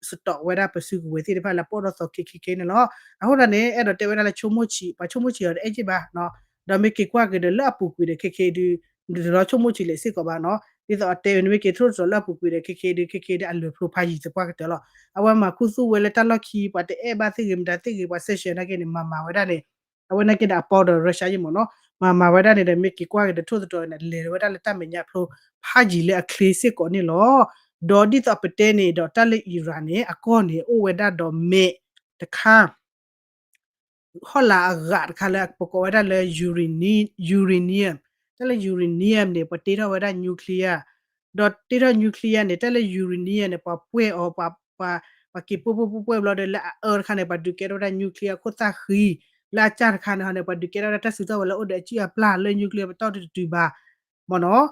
စတီးဝဲဒၣ်ပစုကဝဲၤသ့ၣ်တဖၣ်လၢပိာ်ထီၣ်သီခဲခဲခဲန့ၣ်လီၤ. အဃိသတးန့ၣ် အဲၣ်ဒိးတဲဝဲဒၣ်လၢဆိကမိၣ်ဆံး ပှၤဆိကမိၣ်ဆံးအီၤတအဲၣ်က့ဘၣ်နီၤ. ဒီးမ့ၢ်က့ၤကွၢ်က့ၤဒီးလၢအပူၤကွံာ်ဒီးခဲခဲဒုး နတလီၤဆိကမိၣ်ဆံးလဲၣ်စ့ၢ်ကီးဘၣ်နီၤ. ဒ်သိးအတဲဝဲ နမ့ၢ်က့ၤထိၣ်သတြီၤလၢအပူၤကွံာ်ဒီးခဲခဲဒုး ခဲခဲဒုးအလဲၤဖျိဖးယံၤသပှၢ်ကတၢၢ်လီၤ. အဝဲမၤခူသူၣ်ဝဲလၢတၢ်လီၢ်ခံ ပှၤတအဲၣ်ဘၣ်သ့ၣ်ဂ့ၤ မတၤသ့ၣ်ဂ့ၤ ပှၤ sanction နာ်က့န့ၣ် မၤမၤဝဲဒၣ်န့ၣ် အဝဲနာ်က့ဒီးအပီဒီး Russia ယံၢ်မ့ၢ်နီၤ မၤမၤဝဲဒၣ်န့ၣ်ဒီး မ့ၢ်က့ၤကွၢ်က့ၤဒီးထိၣ်သတြီၤန့ၣ် လဲၤဝဲဒၣ်လၢတၢ်မဲာ်ညါဖျိဖးယံၤလၢအချ့စ့ၢ်ကီးန့ၣ်လီၤ. ဒီးဒ်သိးပတဲန့ၣ်ဒီးတၢ်လၢ Iran န့ၣ် အကီၢ်န့ၣ်အိၣ်ဝဲဒၣ်ဒီးမဲးတခါ ဟီၣ်လာ်အဂၤတခါလၢပကိးဝဲဒၣ်လၢ urani- uranium, တၢ်လၢ uranium န့ၣ် ပှၤတ့ထီၣ်ဝဲဒၣ် nuclear, ဒီးတ့ထီၣ် nuclear န့ၣ် တၢ်လၢ uranium န့ၣ် ပှၤပှဲၢ်အီၤ ပှၤ ပှၤက့ၤပှဲၢ်ပှဲၢ်ပှဲၢ်ပှဲၢ်ဘျီဒီး လၢအအၢတခါန့ၣ် ပှၤဒုးကဲထီၣ်ဝဲဒၣ် nuclear ခိၣ်သၣ်ဃံ, လၢအစၢ်တခါန့ၣ်ဟီန့ၣ် ပှၤဒုးကဲထီၣ်ဝဲဒၣ်တၢ်စုတၢ်ဝဲၤလၢအိၣ်ဒီးအစုအပျၢ်လၢ nuclear ပတီၢ်တတုၤဘ၁ၣ် မ့ၢ်နီၤ.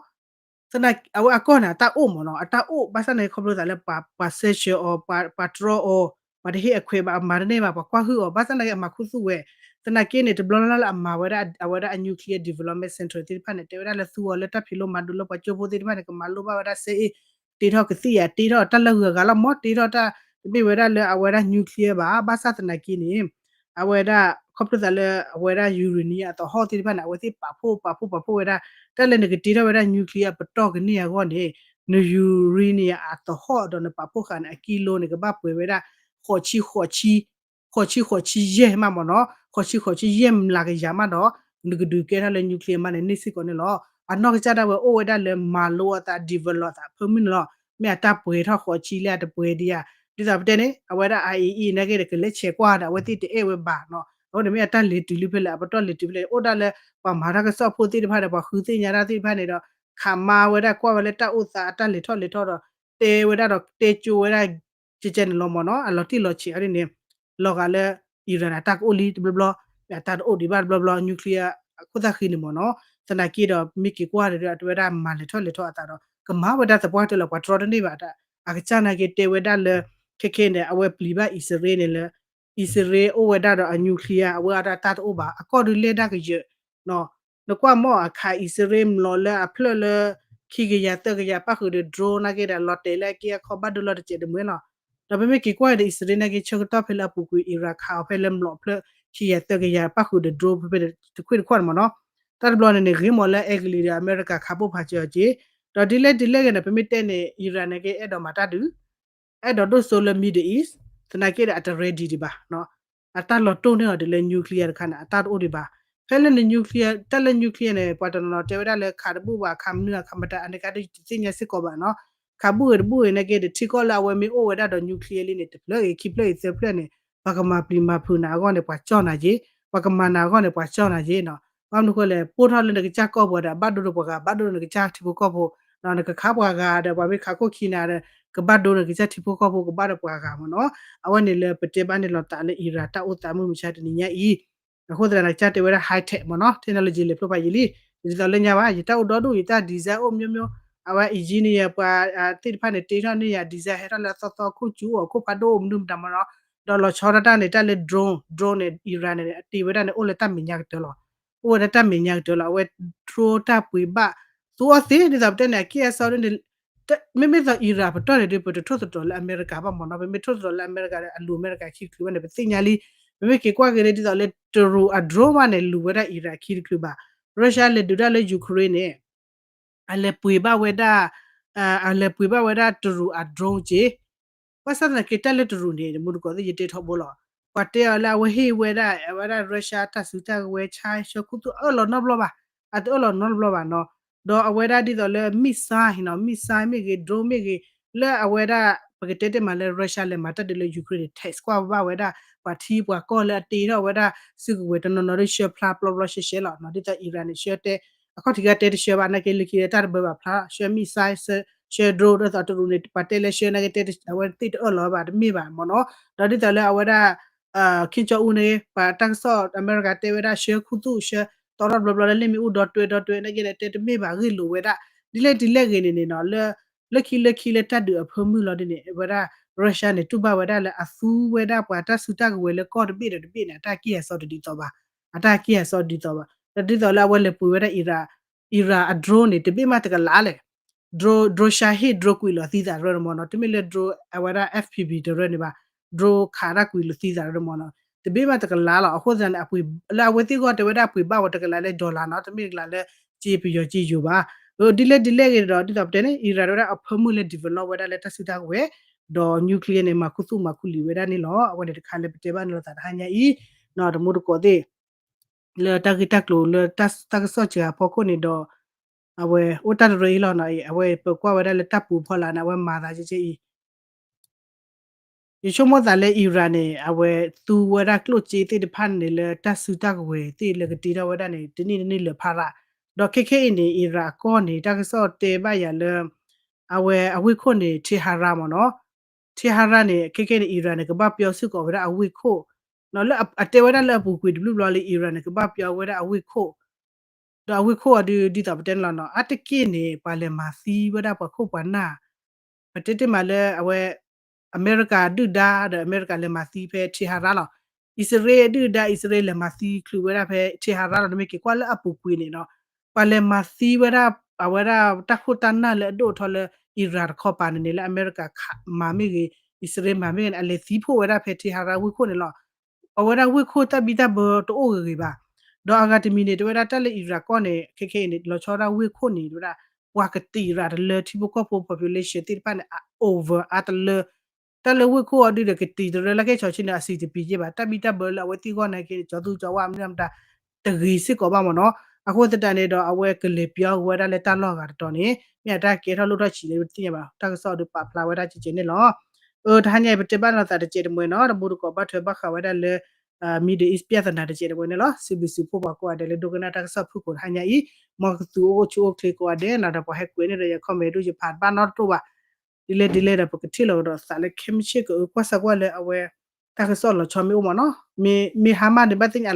သနာ်က့ အဝဲအကီၢ်န့ၣ် အတၢ်အိၣ်မ့ၢ်နီၤ, အတၢ်အိၣ် ဘၣ်ဆၣ်န့ၣ် ခီဖျိသးလၢပှၤ ပှၤ sanction အီၤ ပှၤ ပှၤတြီအီၤ, ပှၤတဟ့ၣ်အခွဲးဘၣ် အမၤတန့ၢ်ဘၣ် ပှၤကွၢ်ဟုၣ်အီၤ ဘၣ်ဆၣ်သနာ်က့ အမၤခူသူၣ်ဝဲ. သနာ်က့န့ၣ် တဘျီလၢ်လၢ်လၢအမၤဝဲဒၣ် အဝဲဒၣ်အ nuclear development center သ့ၣ်တဖၣ်န့ၣ် တဲဝဲဒၣ်လၢသူအီၤလၢတၢ်ဖံးလိမၤဒိးလၢပှၤကၠိဖိသ့ၣ်တဖၣ်န့ၣ် ကမၤလိဘၣ်ဝဲဒၣ်စ့အ့ၣ် တ့ထီၣ်ကသံၣ်ယၤ တ့ထီၣ်တၢ်လၢဂုၤအဂၤလီၤမ့ၢ် တ့ထီၣ်တၢ် တမ့ၢ်ဝဲဒၣ်လၢအဝဲဒၣ် nuclear ဘၣ်. ဘၣ်ဆၣ်သနာ်က့န့ၣ် အဝဲဒၣ် ခီဖျိသးလၢအဝဲဒၣ် uranium အသဟီၣ်သ့ၣ်တဖၣ်န့ၣ် အဝဲသ့ၣ်ပာ်ဖှိၣ် ပာ်ဖှိၣ် ပာ်ဖှိၣ်ဝဲဒၣ် တၢ်လၢနကတ့ထီၣ်ဝဲဒၣ် nuclear အပတီၢ်ကန့ၢ်အဂီၢ်န့ၣ် န uranium အသဟီၣ်ဒီးနပာ်ဖှိၣ်ဃာ်န့ၣ် အကံလိန့ၣ် ကဘၣ်ပှဲၤဝဲဒၣ် ဃိးဆံ ဃိးဆံ ဃိးဆံ ဃိးဆံယဲၢ်မးမ့ၢ်နီၤ, ဃိးဆံ ဃိးဆံယဲၢ်မျးကယၤမးဒီး နကဒုးကဲထီၣ်လၢ nuclear မးန့ၣ် န့ၢ်စ့ၢ်ကီးန့ၣ်လီၤ. အနီၢ်ကစၢ်ဒၣ်ဝဲအိၣ်ဝဲဒၣ်လၢမၤလိအသး develop အသး ဖၢမုၢ်န့ၣ်လီၤ. မ့ၢ်အတၢ်ပှဲၤထီၣ်ဃိးဆံလၢအတပှဲၤဒံးဧါ. ဒ်သိးပတဲန့ၣ် အဝဲဒၣ် IAEA နာ်က့ဒီး ကလဲၤဆဲးကွၢ်ဒီး အဝဲသ့ၣ်တအဲၣ်ဝဲဘၣ်နီၤ. အဃိန့ၣ်မ့ၢ်အတၢ်လဲၤတုၤလံဖဲလဲၣ် အပတီၢ်လဲၤတုၤဖဲလဲၣ် အိၣ်ဒၣ်လၢ ပှၤမၤတၢ်ကစီၣ်ဖိသ့ၣ်တဖၣ်ဒီး ပှၤဃုသ့ၣ်ညါတၢ်သ့ၣ်တဖၣ်န့ၣ်ဒီး ခးမါဝဲဒၣ်ကွၢ်ဝဲလၢတၢ်အိၣ်သးအတၢ်လဲၤထီၣ်လဲၤထီဒီး တဲဝဲဒၣ်ဒီးတဲကၠိဝဲဒၣ် ကဲကဲန့ၣ်လီၤမ့ၢ်နီၤ. အလီၤတံၢ်လီၤဆဲးအီၤဒ်န့ၣ် လီၤဂာ်လၢ Iran အတၢ်ကအိၣ်လံတဘျီဘျီ, အတၢ်တအိၣ်ဒံးဘၣ်တဘျီဘျီ nuclear ခိၣ်သၣ်ဃံန့ၣ်မ့ၢ်နီၤ. သနာ်က့ဒီး မ့ၢ်က့ၤကွၢ်ဒီး အဝဲဒၣ်မၤလဲၤထီၣ်လဲၤထီအသးဒီး ကမၤဝဲဒၣ်သပှၢ်တၢၢ်လီၤ ပှၤတြီတန့ၢ်ဘၣ်. အကစၢ်နာ်က့တဲဝဲဒၣ်လၢ ခဲခဲန့ၣ် အဝဲပျံၤဘၣ်အံၣ်စရ့လးန့ၣ်လၢ အံၣ်စရ့လးအိၣ်ဝဲဒၣ်ဒီးအ nuclear အဝဲအတၢ်တအိၣ်ဘၣ် အကီၢ်ဒုးလဲၢ်ဒၣ်ကယၢၤ နကွၢ်မ့ၢ်အခးအံၣ်စရ့လးမျိာ်လၢအဖျၢၣ်လၢ ခံကယၤသၢကယၤ ပၣ်ဃုာ်ဒီး drone နာ်က့ဒီး လီၤတဲာ်လၢအက့အခီဘၣ်ဒိလီၤတစဲးတမှဲလီၤ. ဒီးပမ့ၢ်က့ၤကွၢ်ဒီး အံၣ်စရ့လးနာ်က့ ဆၢကတီၢ်ဖဲလၢအပူၤကွံာ် Iran ခးအီၤဖဲလၢမျိာ်ဖျၢၣ် ခံကယၤသၢကယၤ ပၣ်ဃုာ်ဒီး drone ဖဲဖဲတခွံၣ်တခွါန့ၣ်မ့ၢ်နီၤ. တၢ်တဘျီန့ၣ်န့ၣ် ဂ့ၤမးလၢအဲကလံးဒီးအမဲရကၤခးပိၢ်ဖးစၢၤအီၤက့ၤ ဒီးဒ်လဲၣ်ဒ်လဲၣ်ဂ့ၤန့ၣ် ပမ့ၢ်တဲန့ၣ် Iran နာ်က့အဲၣ်ဒိးမၤတၢ်ဒုး အဲၣ်ဒိးဒိၣ်စိလၢ Middle East သနာ်က့ဒီးအတ ready ဒံးဘၣ် အတၢ်လီၤတိၢ်န့ၢ်အီၤဒ်လၢ nuclear တခါန့ၣ် အတၢ်တအိၣ်ဒံးဘၣ်. ဖဲလၢန nuclear တၢ်လၢ nuclear န့ၣ် ပှၤတနီၤနီၤတဲဝဲဒၣ်လၢခးတဘူၣ်ဘၣ် ခးမနုၤအခးမတၤ အန့ၣ်ကါဒ်ယတသ့ၣ်ညါစ့ၢ်ကီးဘၣ်နီၤ. ခးဘူၣ်ဂ့ၤတဘူၣ်ဂ့ၤနာ်က့ဒီး ထံကီၢ်လၢအဝဲမ့ၢ်အိၣ်ဝဲဒၣ်ဒီး nuclear လံန့ၣ် တဖျၢၣ်ဂ့ၤ ခံဖျၢၣ်ဂ့ၤ သၢဖျၢၣ်န့ၣ် ပှၤကမၤပျံၤမၤဖုးနၤအဂီၢ်န့ၣ် ပှၤကၠီၣ်နၤက့, ပှၤကမၤနၤအဂီၢ်န့ၣ် ပှၤကၠီၣ်နၤက့နီၤ. ဘၣ်မနုၤဃိလဲၣ် ပိၢ်ထီၣ်လၢနကစၢ်ကီၢ်ပူၤဒီး ဘၣ်ဒိဒီးပှၤဂၤ ဘၣ်ဒိဒီးနကစၢ်ထံဖိကီၢ်ဖိ, နကခးပှၤဂၤဒီး ပှၤမ့ၢ်ခးခိၣ်ခံနၤဒီး ကဘၣ်ဒိနကစၢ်ထံဖိကီၢ်ဖိ ကဘၣ်ဒီးပှၤဂၤမ့ၢ်နီၤ. အဝဲန့ၣ်လၢပတဲဘၣ်န့ၣ်လီၤသးလၢ Iran တၢ်အိၣ်သးမုၢ်မဆါတနံၤညါအံၤ အဃိသတးန့ၣ် ကစၢ်တဲဝဲဒၣ် high tech မ့ၢ်နီၤ technology လဲၤဖျိဖးယံာ်လံ. ဒ်သိးလၢညါဘၣ် ယတၢ်အိၣ်ဒီဒူၣ် ယတၢ် design အိၣ် မျိုးမျိုး, အဝဲ engineer ပှၤသ့ၣ်တဖၣ်န့ၣ် တ့ထီၣ်န့ၢ်ယၤ design ဟဲထီၣ်လၢအသီသီ ခိၣ်စူၤအိၣ် အခိၣ်ဖးဒိၣ်အိၣ် မနုၤမတၤမ့ၢ်နီၤ. ဒီးလီၤဆီဒၣ်တၢ်န့ၣ် တၢ်လၢ drone, drone န့ၣ် Iran န့ၣ် အတ့ဝဲဒၣ်န့ၣ် အိၣ်လၢတၢ်မဲာ်ညါကတၢၢ်လီၤ. အိၣ်ဝဲဒၣ်တၢ်မဲာ်ညါကတၢၢ်လီၤ. အဝဲ drone တၢ်ပှ့ၤဘၣ် သူအီၤသ့ ဒ်သိးပတဲန့ၣ် အက့ၢ်အစီဒ်န့ၣ် မ့မ့ၢ်သိး Iran ပတီၢ်န့ၣ်ဒီး ပတထိၣ်သတြီၤလၢအမဲရကၤဘၣ်မ့ၢ်နီၤ. ပမ့ၢ်ထိၣ်သတြီၤလၢအမဲရကၤဒီး အလူၤအမဲရကၤခံတချုးဘၣ်န့ၣ် ပသ့ၣ်ညါလံ. ပမ့ၢ်က့ၤကွၢ်က့ၤလၢဒ်သိးလၢတရူးအ drone ဘၣ်န့ၣ် လူၤဝဲဒၣ် Iran ခံတချုးဘၣ်. Russia လဲၤဒုးတၢ်လၢ Ukraine န့ၣ် အလဲၤပှ့ၤဘၣ်ဝဲဒၣ် အလဲၤပှ့ၤဘၣ်ဝဲဒၣ်တရူးအ drone က့ ဘၣ်ဆၣ်သနာ်က့တၢ်လၢတရူးန့ၣ် တမူတကိးသ့ၣ်ယတဲထီဘိလီၤ. ပှၤတဲအီၤလၢအဝဲဟ့ၣ်ဝဲဒၣ် အဝဲဒၣ် Russia တၢ်စုတၢ်ကဝဲၤ ဆါဆှၢခူသူၣ်အၢၣ်လီၤနီတဘျီဘၣ်, အတအၢၣ်လီၤနီတဘျီဘၣ်နီၤ. ဒီးအဝဲဒၣ်ဒ်သိးလၢ missile နီၤ missile မ့ၢ်ဂ့ၤ drone မ့ၢ်ဂ့ၤ လၢအဝဲဒၣ် ပကတဲတ့ၢ်မးလၢ Russia လဲၤမၤတၢ်ဒုးလၢ Ukraine န့ၣ် test ကွၢ်ဘၣ်ဝဲဒၣ် ပှၤထံပှၤကီၢ်လၢအတ့ထီၣ်ဝဲဒၣ် စုကဝဲၤတနီၤနီၤဒီးဆှၢဖျါပျီပျီရှဲရှဲလီၤနီၤ. ဒ်သိး Iran န့ၣ် ဆှၢတဲ အခီၣ်ထံးကတဲတဆှၢဘၣ် နာ်က့လၢခံတၢ်တဘၢဘၣ်ဖျါ ဆှၢ missile ဆှၢ drone ဒ်သိးတရူးန့ၣ် ပှၤတဲလၢဆှၢနာ်က့တဲ အဝဲသ့ၣ်တအၢၣ်လီၤဘၣ် တမ့ၢ်ဘၣ်မ့ၢ်နီၤ. ဒီးဒ်သိးလၢအဝဲဒၣ် Kim Jong Un န့ၣ် ပှၤတၢ်ကစီၣ်အမဲရကၤတဲဝဲဒၣ် ဆှၢခူသူၣ်ဆှၢ တီထီၣ်ဘျီဘျီလၢလ့ၣ်မ့ၣ်အူဒီတွဲဒီတွဲ နာ်က့ဒီးတဲတမ့ၢ်ဘၣ် ဂ့ၢ်လိာ်ဝဲဒၣ် ဒ်လဲၣ်ဒ်လဲၣ်ဂ့ၤန့ၣ်န့ၣ်နီၤ လၢ လၢခံလၢခံလၢတၢ်ဒုးအဖၢမုၢ်လီၤဒ်န့ၣ် အဝဲဒၣ် Russia န့ၣ် တူၢ်ဘၣ်ဝဲဒၣ်လၢအသူဝဲဒၣ်ပှၤတၢ်စုတၢ်ကဝဲၤလၢကီၢ်တဘ့ၣ်ဒီးတဘ့ၣ်န့ၣ် အတၢ်က့ၢ်အစီတဒ်သိးဘၣ်, အတၢ်က့ၢ်အစီတဒ်သိးဘၣ်. ဒီးဒ်သိးလၢအဝဲလဲၤပှ့ၤဝဲဒၣ် Iran, Iran အ drone န့ၣ် တဘ့ၣ်မးတကလးလဲၣ် drone, drone ဆှၢဟ့ၣ် drone ကွံာ်လီၤသံသးတရၢန့ၣ်မ့ၢ်နီၤ တမ့ၢ်လၢ drone အဝဲဒၣ် F P V တရၢန့ၣ်ဘၣ်, drone ခးတၢ်ကွံာ်လီၤသံသးတရၢမ့ၢ်နီၤ တဘ့ၣ်မးတကလးလီၤ. အဃိသတးန့ၣ် လၢအဝဲသ့ၣ်ဂီၢ်တဲဝဲဒၣ်ပှ့ၤဘၣ်ဝဲတကလးလၢ dollar နီၤ တမ့ၢ်တကလးလၢ စ့ပယီၤစ့ယိၤဘၣ်. ဒ်လဲၣ်ဒ်လဲၣ်ဂ့ၤဒီး ဒ်သိးပတဲန့ၣ် Iran ဝဲဒၣ်အဖၢမုၢ်လၢ develop ဝဲဒၣ်လၢတၢ်စုတၢ်ကဝဲၤ ဒီး nuclear န့ၣ် မၤခူသူၣ်မၤခူလံာ်ဝဲဒၣ်န့ၣ်လီၤ. အဝဲန့ၣ်တခါလၢပတဲဘၣ်န့ၣ်လီၤသးတဟါညါအံၤ တမူတကိးသ့ၣ် လၢတၢ်ဂ့ၢ်တၢ်ကျိၤလၢတၢ်ကစီၣ်စှၤအဖီခိၣ်န့ၣ်ဒီး အဝဲအိၣ်တၢ်တရၢအံၤလီၤနီၤ အဝဲပကွၢ်ဝဲဒၣ်လၢတၢ်ပူၤဖီလာ်န့ၣ် အဝဲမၤသးကဲကဲအံၤ ယဆိကမိၣ်သးလၢ Iran န့ၣ် အဝဲသူဝဲဒၣ်ကျိၣ်စ့သ့ၣ်တဖၣ်န့ၣ်လၢတၢ်စုတၢ်ကဝဲၤသ့ၣ်လၢကတ့ထီၣ်ဝဲဒၣ်န့ၣ် တနံၣ်တနံၣ်လၢာ်ဖးရၣ်, ဒီးခဲခဲအံၤန့ၣ် Iran အကီၢ်န့ၣ် တၢ်ကစီၣ်တဲဘၣ်ယၤလၢ အဝဲအဝ့ၢ်ခိၣ်န့ၣ် Tehran မ့ၢ်နီၤ, Tehran န့ၣ် ခဲခဲန့ၣ် Iran န့ၣ် ကဘၣ်ပျီစ့ၢ်ကီးဝဲဒၣ်အဝ့ၢ်ခိၣ်, လၢအတဲဝဲဒၣ်လၢအပူၤကွံာ်တဘျုးဘျီလၢ Iran န့ၣ် ကဘၣ်ပျီဝဲဒၣ်အဝ့ၢ်ခိၣ် ဒီးအဝ့ၢ်ခိၣ်အီၤဒုး ဒ်သိးပတဲန့ၣ်လီၤနီၤ အါတက့ၢ်န့ၣ် ပှၤလဲၤမၤသံဝဲဒၣ်ပှၤခိၣ်ပှၤနၢ်, ပတဲတ့ၢ်မးလၢအဝဲ အမဲရကၤဒုၣ်ဒါဒီး အမဲရကၤလဲၤမၤသံဖဲ Tehran လီၤ. အံၣ်စရ့လးဒုၣ်ဒါ အံၣ်စရ့လးလဲၤမၤသံချုးဝဲဒၣ်ဖဲ Tehran လီၤ. နမ့ၢ်က့ၤကွၢ်လၢအပူၤကွံာ်န့ၣ်နီၤ ပှၤလဲၤမၤသံဝဲဒၣ်အဝဲဒၣ်တၢ်ခိၣ်တၢ်နၢ်လၢအဒိၣ်ထီၣ်လၢ Iran တခီပၤန့ၣ်န့ၣ် လၢအမဲရကၤမၤမ့ၢ်ဂ့ၤ အံၣ်စရ့လးမၤမ့ၢ်ဂ့ၤန့ၣ် အလဲၤသံဖှိၣ်ဝဲဒၣ်ဖဲ Tehran ဝ့ၢ်ခိၣ်န့ၣ်လီၤ. အဝဲဒၣ်ဝ့ၢ်ခိၣ်တၢ်ဘံၣ်တၢ်ဘၢတအိၣ်ဂ့ၤဂ့ၤဘၣ်. ဒီးအဂၤတမံၤန့ၣ် တဲဝဲဒၣ်တၢ်လၢ Iran ကီၢ်န့ၣ် ခဲခဲအံၤန့ၣ် လီၤဆီဒၣ်ဝ့ၢ်ခိၣ်န့ၣ် တဲဝဲဒၣ် ပှၤကတံာ်ရၣ်တလၢ ထံဖိကီၢ်ဖိ population သ့ၣ်တဖၣ်န့ၣ် အ over အါတလၢ တၢ်လၢဝ့ၢ်ခိၣ်အီၤဒုးဒီး ကတံာ်တရၢလၢကဲဆီဆ့န့ၣ် အစံးတပံၤက့ဘၣ်. တၢ်ဘံၣ်တၢ်ဘၢလၢအဝဲသ့ၣ်ဂီၢ်နာ်က့ ကၠီၤသူကၠီၤဝါမနုၤမတၤ တဂ့ၤစ့ၢ်ကီးဘၣ်မ့ၢ်နီၤ. အဃိသတးန့ၣ်ဒီး အဝဲကလဲၤပျီဝဲဒၣ်လၢတၢ်လီၢ်ဂၤတတီၤန့ၣ် မ့ၢ်အတၢ်ကဲထီၣ်လိၣ်ထီၣ်ဆံးလၢပသ့ၣ်ညါဘၣ် တၢ်ကစီၣ်ဒုးပာ်ဖျါဝဲဒၣ်ကဲကဲန့ၣ်လီၤ. အၢ တဟါညါအံၤ ပတဲဘၣ်လိာ်သးတကဲးတမှဲၤနီၤ တမူတကိးဘၣ်ထွဲဘၣ်ဃးဝဲဒၣ်လၢ Middle East ပြဿနာတကဲးတမှဲၤန့ၣ်လီၤ. စံးဘျုးစံးဖှိၣ်ပှၤကိးဂၤဒဲးလၢဒိကနၣ်တၢ်ကစီၣ်ဖုၣ်ကိာ်တဟါညါအံၤ မ်ကသူၣ်အိၣ်ဆူၣ်အိၣ်ချ့ကိးဂၤဒဲးနီၤ ဒီးပှၤဟဲကွဲးန့ၢ်ဒီးယ comment ဒုးယဖးတဘၣ်နီတတိၢ်ဘၣ် ဒ်လဲၣ်ဒ်လဲၣ်ဒီး ပကထံၣ်လီၤကဒီးသးလၢခဲမုၢ်ဆ့ၣ်ကအၢကွၢ်စၢ်ကွၢ်လၢအဝဲ တၢ်ကစီၣ်လီၤဆီမ့ၢ်အိၣ်မ့ၢ်နီၤ မ့ၢ်ဟါမၢ်န့ၣ်ဘၣ်သ့ၣ်ညါ